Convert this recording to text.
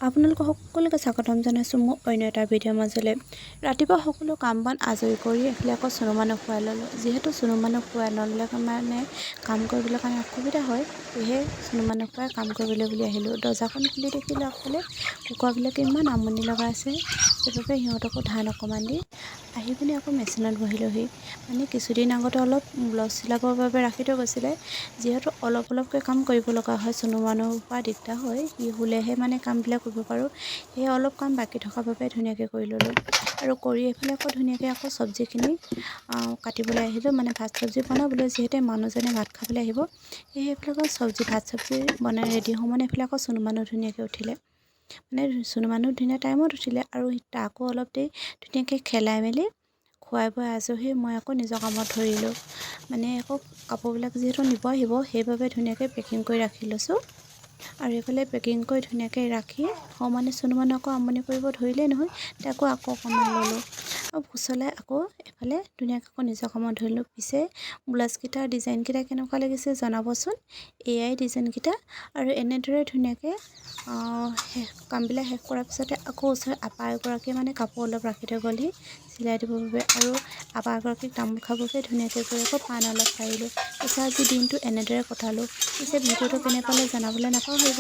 আপোনালোক সকলোকে স্বাগতম জনাইছোঁ মোৰ অন্য এটা ভিডিঅ'ৰ মাজলৈ। ৰাতিপুৱা সকলো কাম বন আজৰি কৰি এইফালে আকৌ চুনুমানক খুৱাই ল'লোঁ। যিহেতু চুনুমানক খুৱাই নল'লে মানে কাম কৰিবলৈ কাৰণে অসুবিধা হয়, সেয়েহে চুনুমানক খুৱাই কাম কৰিবলৈ বুলি আহিলোঁ। দৰ্জাখন খুলি দেখিলোঁ আগফালে কুকুৰাবিলাকে ইমান আমনি লগাইছে, সেইবাবে সিহঁতকো ধান অকণমান দি আহি পিনি আকৌ মেচিনত বহিলোঁহি। মানে কিছুদিন আগতে অলপ ব্লাউজ চিলাবৰ বাবে ৰাখি থৈ গৈছিলে। যিহেতু অলপ অলপকৈ কাম কৰিব লগা হয়, চুনুমানৰ পৰা দিগদাৰ হয়, সি শুলেহে মানে কামবিলাক কৰিব পাৰোঁ। সেয়ে অলপ কাম বাকী থকাৰ বাবে ধুনীয়াকৈ কৰি ল'লোঁ আৰু কৰি এইফালে আকৌ ধুনীয়াকৈ আকৌ চব্জিখিনি কাটিবলৈ আহিলোঁ, মানে ভাত চব্জি বনাবলৈ, যিহেতু মানুহজনে ভাত খাবলৈ আহিব। সেয়ে এইফালে আকৌ চব্জি ভাত চব্জি বনাই ৰেডি হওঁ, মানে এইফালে আকৌ চুনুমানো ধুনীয়াকৈ উঠিলে। মানে চুনুমানো ধুনীয়া টাইমত উঠিলে আৰু তাকো অলপ দেৰি ধুনীয়াকৈ খেলাই মেলি খুৱাই বোৱাই আজৰি মই আকৌ নিজৰ কামত ধৰিলোঁ। মানে আকৌ কাপোৰবিলাক যিহেতু নিব আহিব, সেইবাবে ধুনীয়াকৈ পেকিং কৰি ৰাখি লৈছোঁ। আৰু এইফালে পেকিং কৰি ধুনীয়াকৈ ৰাখি মানে চুনুমানে আকৌ আমনি কৰিব ধৰিলেই নহয়, তাকো আকৌ অকণমান ল'লোঁ আৰু ফুচলাই আকৌ এফালে ধুনীয়াকৈ আকৌ নিজৰ কামত ধৰিলোঁ। পিছে ব্লাউজকেইটাৰ ডিজাইনকেইটা কেনেকুৱা লাগিছে জনাবচোন। এয়াই ডিজাইনকেইটা। আৰু এনেদৰে ধুনীয়াকৈ শেষ কামবিলাক শেষ কৰাৰ পিছতে আকৌ ওচৰৰ আপা এগৰাকীয়ে মানে কাপোৰ অলপ ৰাখি থৈ গ'লহি চিলাই দিবৰ বাবে, আৰু আপা এগৰাকীক তামোল খাবৰ বাবে ধুনীয়াকৈ গৈ আকৌ পাণ অলপ পাৰিলোঁ। পিছে আজি দিনটো এনেদৰে কটালোঁ। পিছে ভিডিঅ'টো কেনে পালে জনাবলৈ নাপাহৰিব।